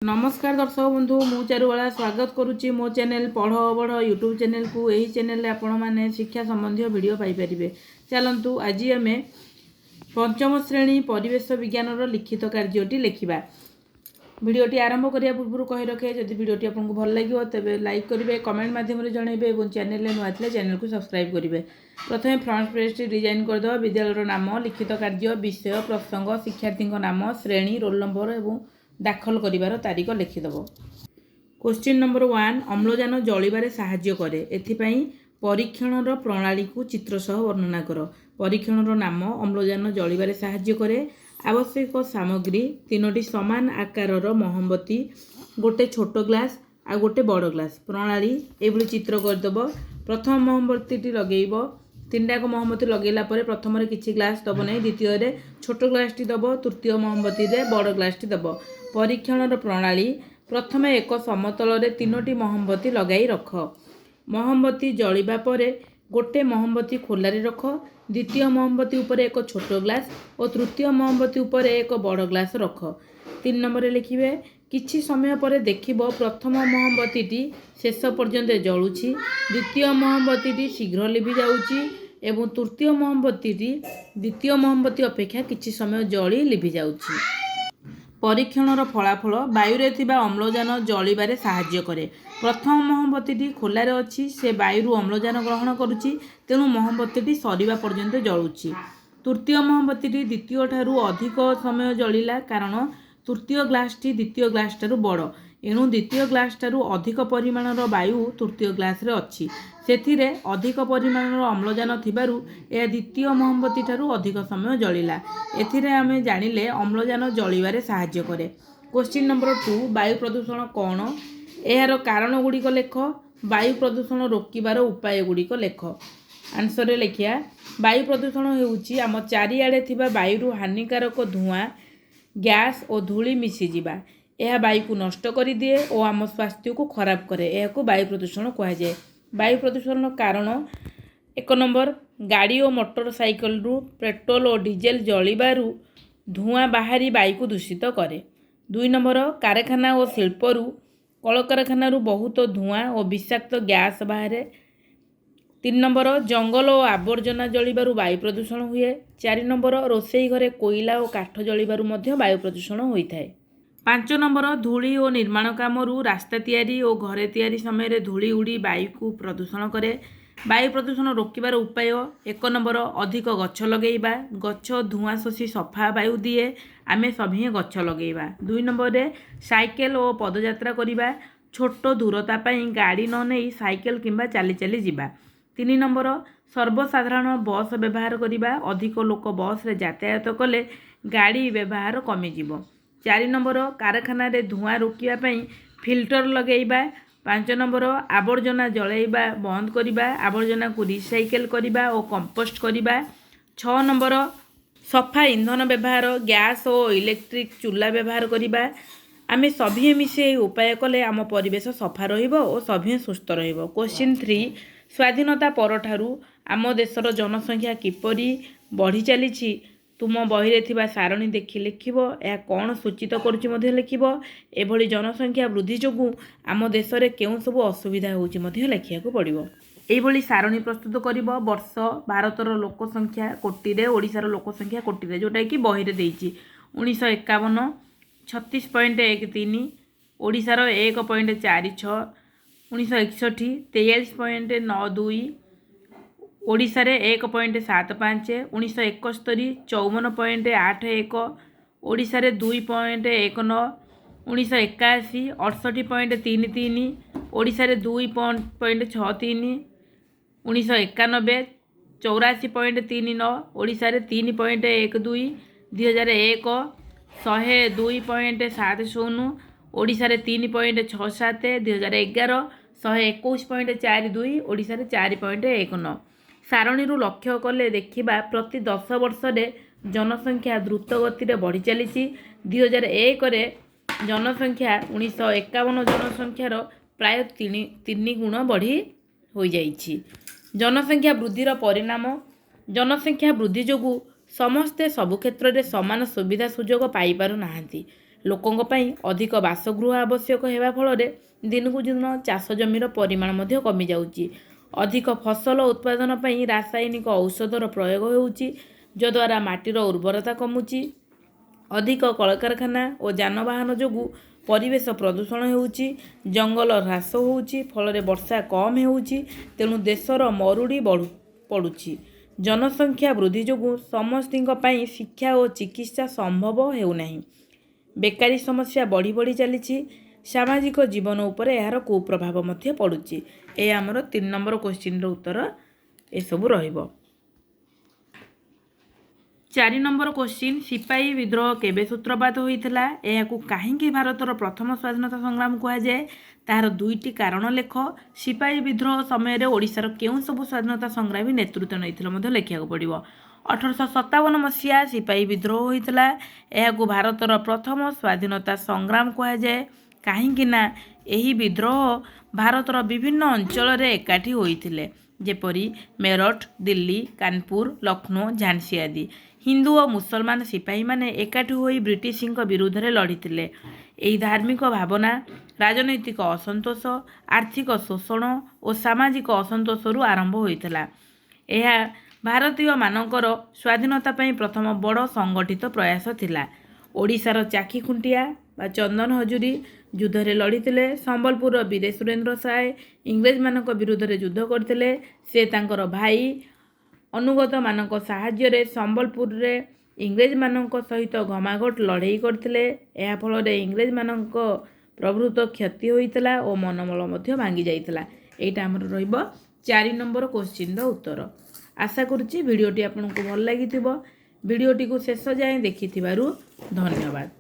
ନମସ୍କାର ଦର୍ଶକ ବନ୍ଧୁ, ମୁଁ ଚାରୁବାଳା ସ୍ୱାଗତ କରୁଛି ମୋ ଚ୍ୟାନେଲ୍ ପଢ଼ ବଢ଼ ୟୁଟ୍ୟୁବ୍ ଚ୍ୟାନେଲ୍କୁ। ଏହି ଚ୍ୟାନେଲ୍ରେ ଆପଣମାନେ ଶିକ୍ଷା ସମ୍ବନ୍ଧୀୟ ଭିଡ଼ିଓ ପାଇପାରିବେ। ଚାଲନ୍ତୁ, ଆଜି ଆମେ ପଞ୍ଚମ ଶ୍ରେଣୀ ପରିବେଶ ବିଜ୍ଞାନର ଲିଖିତ କାର୍ଯ୍ୟଟି ଲେଖିବା। ଭିଡ଼ିଓଟି ଆରମ୍ଭ କରିବା ପୂର୍ବରୁ କହି ରଖେ, ଯଦି ଭିଡ଼ିଓଟି ଆପଣଙ୍କୁ ଭଲ ଲାଗିବ ତେବେ ଲାଇକ୍ କରିବେ, କମେଣ୍ଟ ମାଧ୍ୟମରେ ଜଣାଇବେ ଏବଂ ଚ୍ୟାନେଲରେ ନୂଆ ଥିଲେ ଚ୍ୟାନେଲକୁ ସବସ୍କ୍ରାଇବ୍ କରିବେ। ପ୍ରଥମେ ଫ୍ରଣ୍ଟ ପେଜ୍ଟି ଡିଜାଇନ୍ କରିଦେବା। ବିଦ୍ୟାଳୟର ନାମ, ଲିଖିତ କାର୍ଯ୍ୟ, ବିଷୟ, ପ୍ରସଙ୍ଗ, ଶିକ୍ଷାର୍ଥୀଙ୍କ ନାମ, ଶ୍ରେଣୀ, ରୋଲ୍ ନମ୍ବର ଏବଂ ଦାଖଲ କରିବାର ତାରିଖ ଲେଖିଦେବ। କୋଶ୍ଚିନ୍ ନମ୍ବର 1, ଅମ୍ଳଜାନ ଜଳିବାରେ ସାହାଯ୍ୟ କରେ। ଏଥିପାଇଁ ପରୀକ୍ଷଣର ପ୍ରଣାଳୀକୁ ଚିତ୍ର ସହ ବର୍ଣ୍ଣନା କର। ପରୀକ୍ଷଣର ନାମ ଅମ୍ଳଜାନ ଜଳିବାରେ ସାହାଯ୍ୟ କରେ। ଆବଶ୍ୟକ ସାମଗ୍ରୀ ତିନୋଟି ସମାନ ଆକାରର ମହମବତୀ, ଗୋଟେ ଛୋଟ ଗ୍ଲାସ୍ ଆଉ ଗୋଟେ ବଡ଼ ଗ୍ଲାସ୍। ପ୍ରଣାଳୀ ଏଇଭଳି ଚିତ୍ର କରିଦେବ। ପ୍ରଥମ ମହମବତୀଟି ଲଗେଇବ। ତିନିଟାକ ମହମବତୀ ଲଗେଇଲା ପରେ ପ୍ରଥମରେ କିଛି ଗ୍ଲାସ୍ ଦେବ ନାହିଁ, ଦ୍ୱିତୀୟରେ ଛୋଟ ଗ୍ଲାସ୍ଟି ଦେବ, ତୃତୀୟ ମହମବତୀରେ ବଡ଼ ଗ୍ଲାସ୍ଟି ଦେବ। ପରୀକ୍ଷଣର ପ୍ରଣାଳୀ: ପ୍ରଥମେ ଏକ ସମତଳରେ ତିନୋଟି ମହମବତୀ ଲଗାଇ ରଖ। ମହମବତୀ ଜଳିବା ପରେ ଗୋଟେ ମହମବତୀ ଖୋଲାରେ ରଖ। ଦ୍ୱିତୀୟ ମହମବତୀ ଉପରେ ଏକ ଛୋଟ ଗ୍ଲାସ୍ ଓ ତୃତୀୟ ମହମବତୀ ଉପରେ ଏକ ବଡ଼ ଗ୍ଲାସ୍ ରଖ। 3 ନମ୍ବରରେ ଲେଖିବେ, କିଛି ସମୟ ପରେ ଦେଖିବ ପ୍ରଥମ ମହମବତୀଟି ଶେଷ ପର୍ଯ୍ୟନ୍ତ ଜଳୁଛି, ଦ୍ୱିତୀୟ ମହମବତୀଟି ଶୀଘ୍ର ଲିଭି ଯାଉଛି ଏବଂ ତୃତୀୟ ମହମବତୀଟି ଦ୍ୱିତୀୟ ମହମବତୀ ଅପେକ୍ଷା କିଛି ସମୟ ଜଳି ଲିଭି ଯାଉଛି। ପରୀକ୍ଷଣର ଫଳାଫଳ: ବାୟୁରେ ଥିବା ଅମ୍ଳଜାନ ଜଳିବାରେ ସାହାଯ୍ୟ କରେ। ପ୍ରଥମ ମହମବତୀଟି ଖୋଲାରେ ଅଛି, ସେ ବାୟୁରୁ ଅମ୍ଳଜାନ ଗ୍ରହଣ କରୁଛି, ତେଣୁ ମହମବତୀଟି ସରିବା ପର୍ଯ୍ୟନ୍ତ ଜଳୁଛି। ତୃତୀୟ ମହମବତୀଟି ଦ୍ୱିତୀୟଠାରୁ ଅଧିକ ସମୟ ଜଳିଲା, କାରଣ ତୃତୀୟ ଗ୍ଲାସ୍ଟି ଦ୍ୱିତୀୟ ଗ୍ଲାସ୍ଠାରୁ ବଡ଼। ଏଣୁ ଦ୍ୱିତୀୟ ଗ୍ଲାସ୍ଠାରୁ ଅଧିକ ପରିମାଣର ବାୟୁ ତୃତୀୟ ଗ୍ଲାସ୍ରେ ଅଛି। ସେଥିରେ ଅଧିକ ପରିମାଣର ଅମ୍ଳଜାନ ଥିବାରୁ ଏହା ଦ୍ୱିତୀୟ ମହମବତୀଠାରୁ ଅଧିକ ସମୟ ଜଳିଲା। ଏଥିରେ ଆମେ ଜାଣିଲେ ଅମ୍ଳଜାନ ଜଳିବାରେ ସାହାଯ୍ୟ କରେ। କୋଶ୍ଚିନ୍ ନମ୍ବର 2, ବାୟୁ ପ୍ରଦୂଷଣ କ'ଣ? ଏହାର କାରଣ ଗୁଡ଼ିକ ଲେଖ। ବାୟୁ ପ୍ରଦୂଷଣ ରୋକିବାର ଉପାୟ ଗୁଡ଼ିକ ଲେଖ। ଆନ୍ସରରେ ଲେଖିବା, ବାୟୁ ପ୍ରଦୂଷଣ ହେଉଛି ଆମ ଚାରିଆଡ଼େ ଥିବା ବାୟୁରୁ ହାନିକାରକ ଧୂଆଁ, ଗ୍ୟାସ୍ ଓ ଧୂଳି ମିଶିଯିବା। ଏହା ବାୟୁକୁ ନଷ୍ଟ କରିଦିଏ ଓ ଆମ ସ୍ୱାସ୍ଥ୍ୟକୁ ଖରାପ କରେ। ଏହାକୁ ବାୟୁ ପ୍ରଦୂଷଣ କୁହାଯାଏ। ବାୟୁ ପ୍ରଦୂଷଣର କାରଣ: 1 ନମ୍ବର, ଗାଡ଼ି ଓ ମୋଟର ସାଇକେଲରୁ ପେଟ୍ରୋଲ ଓ ଡିଜେଲ ଜଳିବାରୁ ଧୂଆଁ ବାହାରି ବାୟୁକୁ ଦୂଷିତ କରେ। 2 ନମ୍ବର, କାରଖାନା ଓ ଶିଳ୍ପରୁ, କଳକାରଖାନାରୁ ବହୁତ ଧୂଆଁ ଓ ବିଷାକ୍ତ ଗ୍ୟାସ୍ ବାହାରେ। 3 ନମ୍ବର, ଜଙ୍ଗଲ ଓ ଆବର୍ଜନା ଜଳିବାରୁ ବାୟୁ ପ୍ରଦୂଷଣ ହୁଏ। 4 ନମ୍ବର, ରୋଷେଇ ଘରେ କୋଇଲା ଓ କାଠ ଜଳିବାରୁ ମଧ୍ୟ ବାୟୁ ପ୍ରଦୂଷଣ ହୋଇଥାଏ। 5 ନମ୍ବର, ଧୂଳି ଓ ନିର୍ମାଣ କାମରୁ, ରାସ୍ତା ତିଆରି ଓ ଘରେ ତିଆରି ସମୟରେ ଧୂଳି ଉଡ଼ି ବାୟୁକୁ ପ୍ରଦୂଷଣ କରେ। ବାୟୁ ପ୍ରଦୂଷଣ ରୋକିବାର ଉପାୟ: 1 ନମ୍ବର, ଅଧିକ ଗଛ ଲଗାଇବା। ଗଛ ଧୂଆଁ ଶୋଷି ସଫା ବାୟୁ ଦିଏ। ଆମେ ସଭିଏଁ ଗଛ ଲଗାଇବା। 2 ନମ୍ବରରେ ସାଇକେଲ ଓ ପଦଯାତ୍ରା କରିବା। ଛୋଟ ଦୂରତା ପାଇଁ ଗାଡ଼ି ନ ନେଇ ସାଇକେଲ କିମ୍ବା ଚାଲି ଚାଲି ଯିବା। 3 ନମ୍ବର, ସର୍ବସାଧାରଣ ବସ୍ ବ୍ୟବହାର କରିବା। ଅଧିକ ଲୋକ ବସ୍ରେ ଯାତାୟାତ କଲେ ଗାଡ଼ି ବ୍ୟବହାର କମିଯିବ। 4 ନମ୍ବର, କାରଖାନାରେ ଧୂଆଁ ରୋକିବା ପାଇଁ ଫିଲ୍ଟର ଲଗାଇବା। 5 ନମ୍ବର, ଆବର୍ଜନା ଜଳାଇବା ବନ୍ଦ କରିବା। ଆବର୍ଜନାକୁ ରିସାଇକେଲ କରିବା ଓ କମ୍ପୋଷ୍ଟ କରିବା। 6 ନମ୍ବର, ସଫା ଇନ୍ଧନ ବ୍ୟବହାର, ଗ୍ୟାସ୍ ଓ ଇଲେକ୍ଟ୍ରିକ୍ ଚୁଲା ବ୍ୟବହାର କରିବା। ଆମେ ସଭିଏଁ ମିଶି ଏହି ଉପାୟ କଲେ ଆମ ପରିବେଶ ସଫା ରହିବ ଓ ସଭିଏଁ ସୁସ୍ଥ ରହିବ। କୋଶ୍ଚିନ୍ 3, ସ୍ୱାଧୀନତା ପରଠାରୁ ଆମ ଦେଶର ଜନସଂଖ୍ୟା କିପରି ବଢ଼ି ଚାଲିଛି, ତୁମ ବହିରେ ଥିବା ସାରଣୀ ଦେଖି ଲେଖିବ। ଏହା କ'ଣ ସୂଚିତ କରୁଛି ମଧ୍ୟ ଲେଖିବ। ଏଭଳି ଜନସଂଖ୍ୟା ବୃଦ୍ଧି ଯୋଗୁଁ ଆମ ଦେଶରେ କେଉଁ ସବୁ ଅସୁବିଧା ହେଉଛି ମଧ୍ୟ ଲେଖିବାକୁ ପଡ଼ିବ। ଏଇଭଳି ସାରଣୀ ପ୍ରସ୍ତୁତ କରିବ। ବର୍ଷ, ଭାରତର ଲୋକ ସଂଖ୍ୟା କୋଟିରେ, ଓଡ଼ିଶାର ଲୋକ ସଂଖ୍ୟା କୋଟିରେ, ଯେଉଁଟାକି ବହିରେ ଦେଇଛି। 1951 36.13, ଓଡ଼ିଶାର 1.46। 1961 43.92, ଓଡ଼ିଶାରେ 1.75। 1971 54.81, ଓଡ଼ିଶାରେ 2.19। 1981 68.33, ଓଡ଼ିଶାରେ 2.63। 1991 84.39, ଓଡ଼ିଶାରେ 3.12। 2001 102.70, ଓଡ଼ିଶାରେ 3.67। 2011 121.42, ଓଡ଼ିଶାରେ 4.19। ସାରଣୀରୁ ଲକ୍ଷ୍ୟ କଲେ ଦେଖିବା, ପ୍ରତି 10 ବର୍ଷରେ ଜନସଂଖ୍ୟା ଦ୍ରୁତ ଗତିରେ ବଢ଼ି ଚାଲିଛି। 2001ରେ ଜନସଂଖ୍ୟା 1951 ଜନସଂଖ୍ୟାର ପ୍ରାୟ ତିନି ଗୁଣ ବଢ଼ି ହୋଇଯାଇଛି। ଜନସଂଖ୍ୟା ବୃଦ୍ଧିର ପରିଣାମ: ଜନସଂଖ୍ୟା ବୃଦ୍ଧି ଯୋଗୁଁ ସମସ୍ତେ ସବୁ କ୍ଷେତ୍ରରେ ସମାନ ସୁବିଧା ସୁଯୋଗ ପାଇପାରୁନାହାନ୍ତି। ଲୋକଙ୍କ ପାଇଁ ଅଧିକ ବାସଗୃହ ଆବଶ୍ୟକ ହେବା ଫଳରେ ଦିନକୁ ଦିନ ଚାଷ ଜମିର ପରିମାଣ ମଧ୍ୟ କମିଯାଉଛି। ଅଧିକ ଫସଲ ଉତ୍ପାଦନ ପାଇଁ ରାସାୟନିକ ଔଷଧର ପ୍ରୟୋଗ ହେଉଛି, ଯଦ୍ୱାରା ମାଟିର ଉର୍ବରତା କମୁଛି। ଅଧିକ କଳକାରଖାନା ଓ ଯାନବାହନ ଯୋଗୁଁ ପରିବେଶ ପ୍ରଦୂଷଣ ହେଉଛି, ଜଙ୍ଗଲ ହ୍ରାସ ହେଉଛି, ଫଳରେ ବର୍ଷା କମ୍ ହେଉଛି, ତେଣୁ ଦେଶର ମରୁଡ଼ି ବଢ଼ୁ ପଡ଼ୁଛି। ଜନସଂଖ୍ୟା ବୃଦ୍ଧି ଯୋଗୁଁ ସମସ୍ତିଙ୍କ ପାଇଁ ଶିକ୍ଷା ଓ ଚିକିତ୍ସା ସମ୍ଭବ ହେଉନାହିଁ। ବେକାରୀ ସମସ୍ୟା ବଢ଼ି ବଢ଼ି ଚାଲିଛି। ସାମାଜିକ ଜୀବନ ଉପରେ ଏହାର କୁପ୍ରଭାବ ମଧ୍ୟ ପଡ଼ୁଛି। ଏ ଆମର 3 ନମ୍ବର କୋଶ୍ଚିନ୍ର ଉତ୍ତର ଏସବୁ ରହିବ। 4 ନମ୍ବର କୋଶ୍ଚିନ୍, ସିପାହୀ ବିଦ୍ରୋହ କେବେ ସୂତ୍ରପାତ ହୋଇଥିଲା? ଏହାକୁ କାହିଁକି ଭାରତର ପ୍ରଥମ ସ୍ୱାଧୀନତା ସଂଗ୍ରାମ କୁହାଯାଏ? ତାହାର 2ଟି କାରଣ ଲେଖ। ସିପାହୀ ବିଦ୍ରୋହ ସମୟରେ ଓଡ଼ିଶାର କେଉଁ ସବୁ ସ୍ୱାଧୀନତା ସଂଗ୍ରାମୀ ନେତୃତ୍ୱ ନେଇଥିଲେ ମଧ୍ୟ ଲେଖିବାକୁ ପଡ଼ିବ। 1857 ମସିହା ସିପାହୀ ବିଦ୍ରୋହ ହୋଇଥିଲା। ଏହାକୁ ଭାରତର ପ୍ରଥମ ସ୍ୱାଧୀନତା ସଂଗ୍ରାମ କୁହାଯାଏ, କାହିଁକି ନା ଏହି ବିଦ୍ରୋହ ଭାରତର ବିଭିନ୍ନ ଅଞ୍ଚଳରେ ଏକାଠି ହୋଇଥିଲେ, ଯେପରି ମେରଠ, ଦିଲ୍ଲୀ, କାନପୁର, ଲକ୍ଷ୍ନୌ, ଝାନ୍ସୀ ଆଦି। ହିନ୍ଦୁ ଓ ମୁସଲମାନ ସିପାହୀମାନେ ଏକାଠି ହୋଇ ବ୍ରିଟିଶଙ୍କ ବିରୁଦ୍ଧରେ ଲଢ଼ିଥିଲେ। ଏହି ଧାର୍ମିକ ଭାବନା, ରାଜନୈତିକ ଅସନ୍ତୋଷ, ଆର୍ଥିକ ଶୋଷଣ ଓ ସାମାଜିକ ଅସନ୍ତୋଷରୁ ଆରମ୍ଭ ହୋଇଥିଲା। ଏହା ଭାରତୀୟମାନଙ୍କର ସ୍ୱାଧୀନତା ପାଇଁ ପ୍ରଥମ ବଡ଼ ସଂଗଠିତ ପ୍ରୟାସ ଥିଲା। ଓଡ଼ିଶାର ଚାଖି ଖୁଣ୍ଟିଆ ବା ଚନ୍ଦନ ହଜୁରୀ ଯୁଦ୍ଧରେ ଲଢ଼ିଥିଲେ। ସମ୍ବଲପୁରର ବୀର ସୁରେନ୍ଦ୍ର ସାଏ ଇଂରେଜମାନଙ୍କ ବିରୁଦ୍ଧରେ ଯୁଦ୍ଧ କରିଥିଲେ। ସେ ତାଙ୍କର ଭାଇ ଅନୁଗତମାନଙ୍କ ସାହାଯ୍ୟରେ ସମ୍ବଲପୁରରେ ଇଂରେଜମାନଙ୍କ ସହିତ ଘମାଘୋଟ ଲଢ଼େଇ କରିଥିଲେ। ଏହା ଫଳରେ ଇଂରେଜମାନଙ୍କ ପ୍ରଭୃତ କ୍ଷତି ହୋଇଥିଲା ଓ ମନୋବଳ ମଧ୍ୟ ଭାଙ୍ଗି ଯାଇଥିଲା। ଏଇଟା ଆମର ରହିବ 4 ନମ୍ବର କୋଶ୍ଚିନ୍ର ଉତ୍ତର। ଆଶା କରୁଛି ଭିଡ଼ିଓଟି ଆପଣଙ୍କୁ ଭଲ ଲାଗିଥିବ। ଭିଡ଼ିଓଟିକୁ ଶେଷ ଯାଏଁ ଦେଖିଥିବାରୁ ଧନ୍ୟବାଦ।